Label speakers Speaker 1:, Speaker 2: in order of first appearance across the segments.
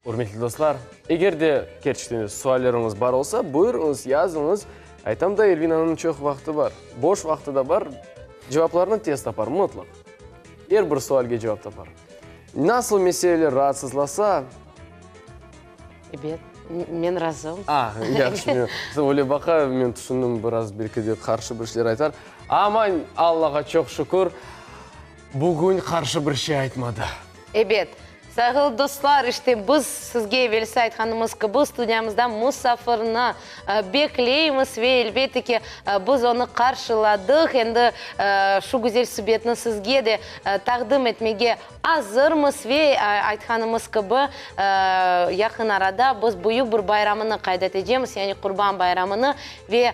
Speaker 1: Ürmetli dostlar, eger de kerçekten de sualleriñiz bar olsa, buyurıñız, yazıñız. Aytam da, Elvinanıñ çoq vaqtı bar, boş vaqtı da bar, cevaplarnı tez tapar, mıtlaq. Er bir sualge cevap tapar. Nasıl meseleler raatsızlasa.
Speaker 2: Ebet, men razım.
Speaker 1: Ah, yahşı, men öyle baqa, men tüşündim, biraz belki de qarşı bir şeyler aytar. Amma, Allağa çoq şükür, bugün qarşı bir şey aytmadı.
Speaker 2: Ebet, Sayğılı dostlar, işte biz sizge evelsi aytqanımız kibi, studiyamızda musafirni bekleymiz ve elbette ki, biz onı qarşıladıq. Endi şu güzel subetni sizge de taqdim etmege azırmız ve aytqanımız kibi, yaqın arada biz büyük bir bayramını qayd etecemiz, yani Qurban bayramını ve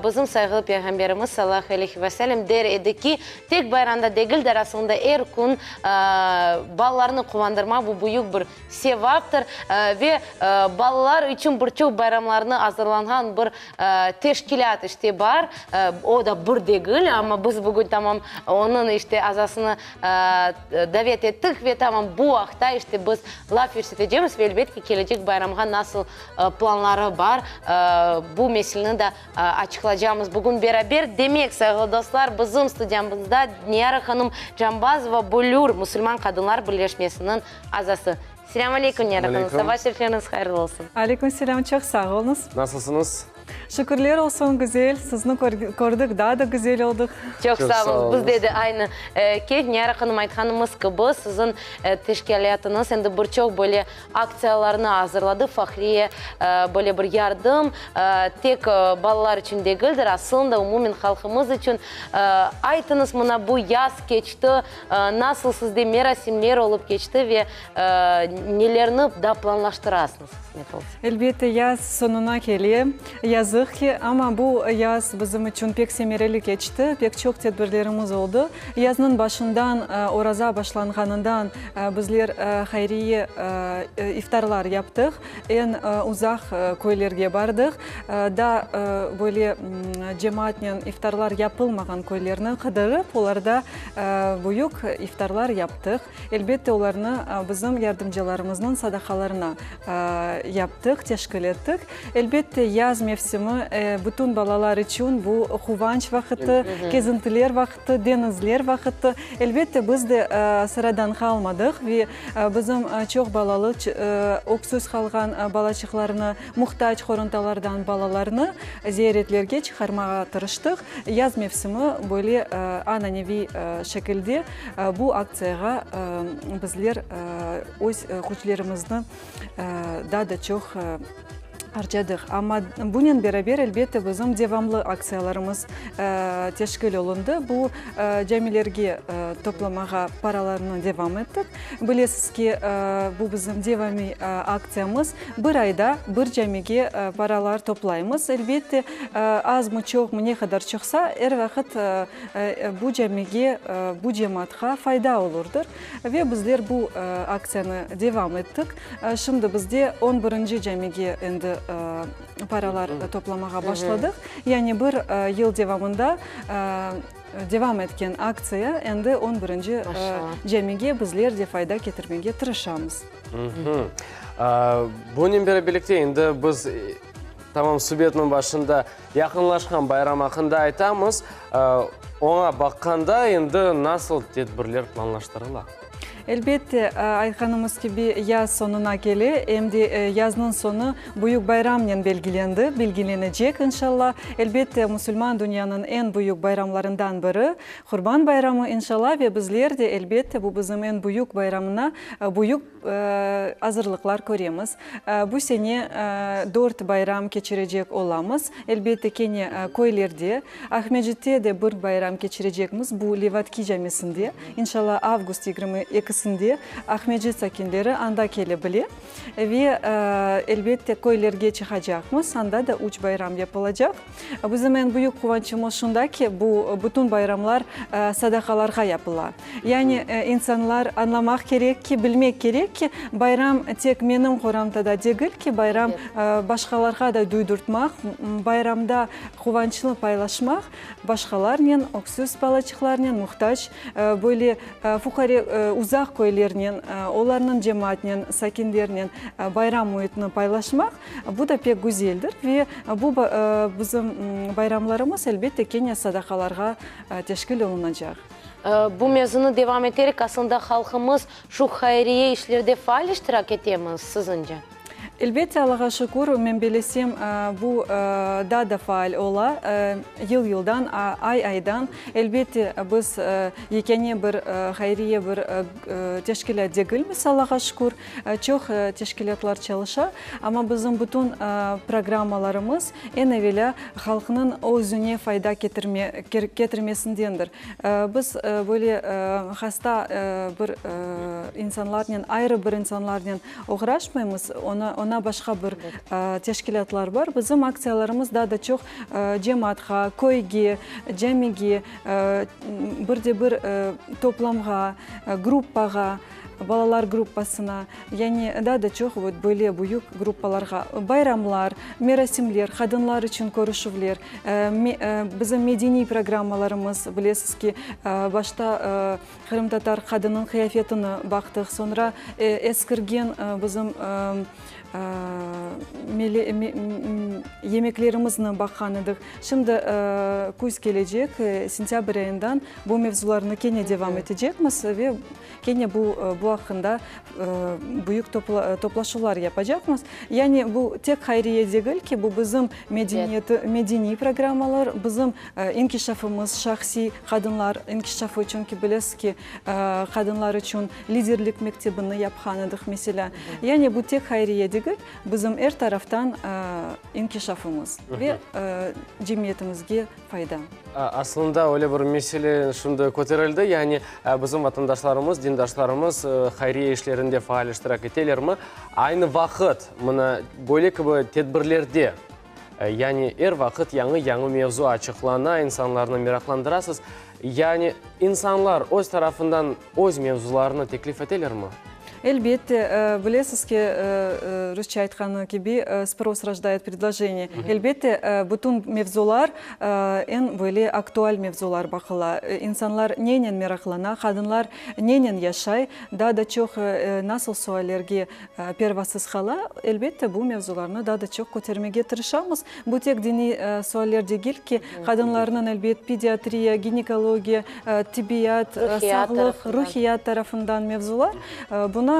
Speaker 2: bizim sayğılı Peyğamberimiz, salâlâhu aleyhi ve sellem, der edi ki, Tek bayramda degil der, aslında er kün balalarnı quvandırmaq, bu büyük bir sevaptır. Ve balalar içün bir çoq bayramlarnı azırlanğan bir teşkilât işte bar. O da bir degil, amma biz bugün tamam onıñ işte azasını davet ettik ve tamam bu aqta işte biz laf yürsetecemiz ve elbet ki, kelecek bayramğa nasıl planları bar, bu meseleni da Açıqlacamız bugün beraber. Demek, sayğılı dostlar, bizim studiyamızda Niyara hanım Cambazova, Büllür musulman qadınlar birleşmesiniñ azası. Selâm aleyküm, Niyara hanım, saba şerifleriñiz hayırlı olsun.
Speaker 3: Aleyküm selâm, çoq sağ oluñız.
Speaker 1: Nasılsıñız?
Speaker 3: Şükürler olsun, güzel. Sizni kördik, daa da güzel oldıq.
Speaker 2: Çoq sağ oluñız. Bizde de aynı keyf. Niyara hanım, aytqanımız kibi, siziñ teşkilâtıñız endi bir çoq böyle Aktsiyalarnı azırladı Fahriye, böyle bir yardım tek balalar içün degildir, aslında umumen halqımız içün. Aytıñız, mına bu yaz keçti, nasıl sizde merasimler olıp keçti ve nelerni daa planlaştırasıñız, qısmet olsa?
Speaker 3: Elbette, yaz soñuna kele, yazıq ki, amma bu yaz bizim içün pek semereli keçti, pek çoq tedbirlerimiz oldı. Yaznıñ başından, oraza başlanğanından bizler hayriye iftarlar yaptıq, eñ uzaq köylerge bardıq, daa böyle cemaatnen iftarlar yapılmağan köylerni qıdırıp, olarda büyük iftarlar yaptıq. Elbette, olarnı bizim yardımcılarımıznıñ sadaqalarına yaptıq, teşkil ettik. Elbette, yaz mevsimi bütün balalar içün bu quvanç vaqıtı, kezintiler vaqıtı, deñizler vaqıtı. Elbette, biz de sıradan qalmadıq ve bizim çoq balalı, öksüz qalğan balaçıqlarnı, muhtac qorantalardan balalarnı ziyaretlerge çıqarmağa tırıştıq. Yaz mevsimi böyle ananeviy şekilde bu aktsiyağa bizler öz küçlerimizni daa da çoq harcadıq. Amma bunen beraber, elbette, bizim devamlı aktsiyalarımız teşkil olundı. Bu camilerge toplamağa paralarnı devam ettik. Bilesiz ki, bu bizim devamiy aktsiyamız. Bir ayda bir camige paralar toplaymız. Elbette, azmı, çoqmı, ne qadar çıqsa, er vaqıt bu camige, bu cemaatqa fayda olurdır. Ve bizler bu aktsiyanı devam ettik. Şimdi bizde on birinci camige endi paralar toplamağa başladıq. Yani bir yıl devamında devam etken aktsiya endi on birinci camige bizler de fayda ketirmege tırışamız.
Speaker 1: Bunen beraberlikte endi biz tamam subetniñ başında yaqınlaşqan bayram aqqında aytamız. Oña baqqanda endi nasıl tedbirler planlaştırıla?
Speaker 3: Elbette, aytqanımız kibi, yaz soñuna kele, em de yaznıñ soñu büyük bayramnen belgilendi, belgilenecek, inşalla. Elbette, musulman dünyanıñ eñ büyük bayramlarından biri, Qurban bayramı, inşalla, ve bizler de, elbette, bu bizim eñ büyük bayramına büyük azırlıqlar köremiz. Bu sene dört bayram keçirecek olamız. Elbette, kene köylerde, Aqmescitte de bir bayram keçirecekmiz, bu Levadki camisinde, inşallah, avgust 22-sinde Aqmescit sakinleri anda kele bile. Ve, elbette, köylerge çıqacaqmız, anda da üç bayram yapılacaq. Bizim eñ büyük quvançımız şunda ki, bu bütün bayramlar sadaqalarğa yapıla. Yani insanlar añlamaq kerek ki, bilmek kerek ki, bayram tek menim qorantada degil ki, bayram başqalarğa da duydurtmaq, bayramda quvançnı paylaşmaq, başqalarnen, öksüz balaçıqlarnen, muhtac, böyle fuqare, uzaq. Uzaq köylernen, olarnıñ cemaatnen, sakinlernen bayram müitini paylaşmaq, bu da pek güzeldir ve bu bizim bayramlarımız, elbette, kene sadaqalarğa teşkil olunacaq.
Speaker 2: Bu mevzunı devam eterek, aslında halqımız şu hayriye işlerde faal iştirak etemi, siziñce?
Speaker 3: Elbette, Allağa şükür, men belesem, bu daa da faal ola, yıl-yıldan, ay-aydan. Elbette, biz yekâne bir hayriye bir teşkilât degilmiz, Allağa şükür, çoq teşkilâtlar çalışa, amma bizim bütün programmalarımız eñ evelâ halqnıñ özüne fayda ketirmesindendir. Biz böyle hasta bir insanlarnen, ayrı bir insanlarnen oğraşmaymız, oña başqa bir teşkilâtlar bar. Bizim aktsiyalarımız daa da çoq cemaatqa, köyge, camige, bir de bir toplamğa, gruppağa, balalar gruppasına, yani daa da çoq böyle büyük gruppalarğa, bayramlar, merasimler, qadınlar içün körüşüvler, bizim medeniy programmalarımız, bilesiz ki, başta Qırımtatar qadınıñ qıyafetini baqtıq, soñra eskirgen bizim yemeklerimizni baqqan edik. Şimdi küz kelecek, sentâbr ayından bu mevzularnı kene devam etecekmiz ve kene bu bu aqqında büyük toplaşuvlar yapacaqmız. Yani bu tek hayriye degil ki, bu bizim medeniy programmalar, bizim İnkişafımız, şahsiy qadınlar inkişafı, çünki bilesiz ki, qadınlar içün liderlik mektebini yapqan edik, meselâ. Yani bu tek hayriye degil, bizim er taraftan inkişafımız ve cemiyetimizge fayda.
Speaker 1: Aslında öyle bir mesele şimdi köterildi, yani bizim vatandaşlarımız, dindaşlarımız hayriye işlerinde faal iştirak etelermi? Aynı vaqıt, mına, böyle kibi tedbirlerde Yani er vaqıt yañı-yañı mevzu açıqlana, insanlarnı meraqlandırasız. Yani insanlar öz tarafından öz mevzularını teklif etelermi?
Speaker 3: Elbette, bilesiz ki, rusça aytqanı kibi, spros rojdayet predlojeniye. Elbette, bütün mevzular eñ böyle aktual mevzular baqıla. İnsanlar nenen meraqlana, qadınlar nenen yaşay, daa da çoq nasıl suallerge Pervasız qala, elbette, bu mevzularnı daa da çoq kötermege tırışamız. Bu tek diniy sualler degil ki, qadınlarnıñ, elbet, pediatriya, ginekologiya, tibbiyat, sağlıq, ruhiyat tarafından mevzular. Buna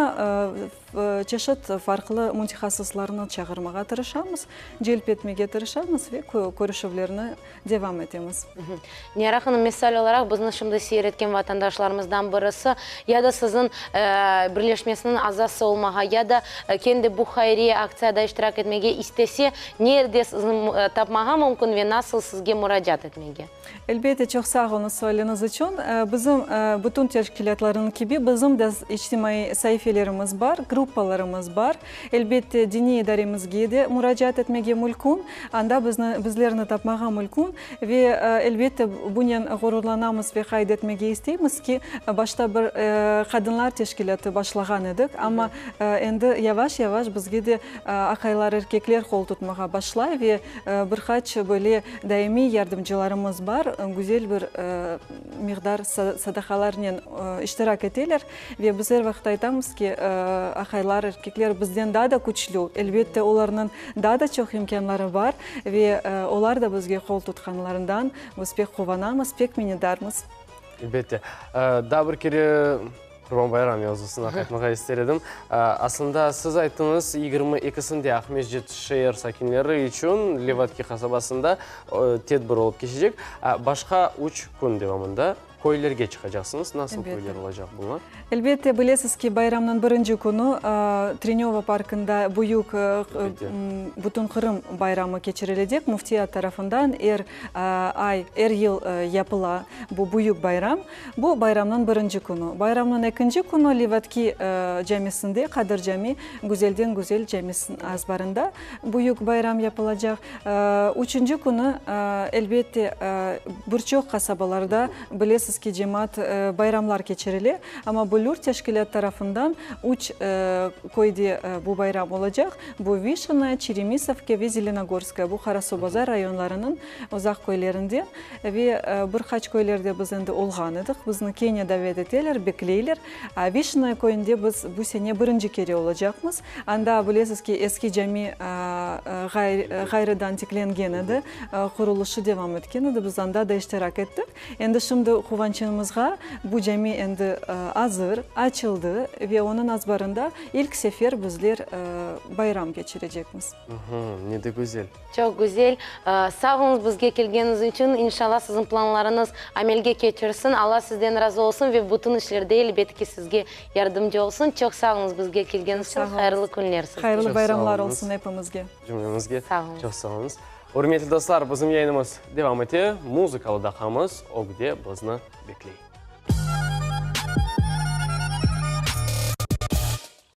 Speaker 3: çeşit farqlı mütehassıslarnı çağırmağa tırışamız, celp etmege tırışamız ve körüşüvlerni devam etemiz.
Speaker 2: Niyara hanım, misal olaraq, bizni şimdi seyir etken vatandaşlarımızdan birisi ya da siziñ birleşmesiniñ azası olmağa, ya da kendi bu hayriye aktsiyada iştirak etmege istese, nerde sizni tapmağa mümkün ve nasıl sizge muracaat etmege?
Speaker 3: Elbette, çoq sağ oluñız sualiñiz içün. Bizim bütün teşkilâtlarnıñ kibi bizim de içtimaiy saifelerimiz bar, gruppalarımız bar. Elbette, diniy idaremizge de muracaat etmege mülkün. Anda bizni, bizlerni tapmağa mülkün. Ve, elbette, bunen ğururlanamız ve qayd etmege isteymiz ki, başta bir qadınlar teşkilâtı başlağan edik, amma endi yavaş-yavaş bizge de aqaylar, erkekler qol tutmağa başlay ve bir qaç böyle daimiy yardımcılarımız bar, güzel bir miqdar sadaqalarnen iştirak eteler. Ve biz er vaqıt aytamız ki, aqaylar, erkekler bizden daa da küçlü, elbette, olarnıñ daa da çoq imkânları bar ve olar da bizge qol tutqanlarından biz pek quvanamız, pek minnetdarmız.
Speaker 1: Elbette. Daa bir kere Qurban bayram mevzusına qaytmağa ister edim. Aslında, siz ayttıñız, 22-sinde Aqmescit şeer sakinleri içün Levadki qasabasında tedbir olıp keçecek. Başqa üç kün devamında Köylerge çıqacaqsıñız, nasıl köyler olacaq bunlar?
Speaker 3: Elbette, bilesiz ki, bayramnıñ birinci künü Trenöva parkında büyük Bütünqırım bayramı keçirilecek. Müftiyat tarafından er ay, er yıl yapıla bu büyük bayram. Bu bayramnıñ birinci künü. Bayramnıñ ekinci künü Levadki camisinde, Qadır cami, güzelden güzel camisiniñ azbarında büyük bayram yapılacaq. Üçünci künü, elbette, bir çoq qasabalarda, bilesiz. bilesiz ki, cemaat bayramlar keçirile, amma Büllür teşkilât tarafından üç köyde bu bayram olacaq, bu Vişina, Çeremisovka ve Zelenogorskaya, bu Qarasuvbazar rayonlarınıñ uzaq köylerinde. Ve bir qaç köylerde biz endi olğan edik, bizni kene davet eteler, bekleyler. Vişnoye köyünde biz bu sene birinci kere olacaqmız. Anda, bilesiz ki, eski cami ğayrıdan tiklengen edi, qurulışı devam etken edi, biz anda da iştirak ettik. Endi şimdi quvançımızğa bu cami endi azır, açıldı ve onıñ azbarında ilk sefer bizler bayram keçirecekmiz.
Speaker 1: Ne de güzel!
Speaker 2: Çoq güzel. Sağ oluñız bizge kelgeniñiz içün. İnşallah siziñ planlarıñız amelge keçirsin. Alla sizden razı olsun ve bütün işlerde elbet ki sizge yardımcı olsun. Çoq sağ oluñız bizge kelgeniñiz içün. Hayırlı künler sizge.
Speaker 3: Hayırlı bayramlar olsun epimizge.
Speaker 1: Cümlemizge. Sağ oluñız. Çoq sağ oluñız. Ürmetli dostlar, bizim yayınımız devam ete. Muzıkalı daqamız ögde bizni bekley.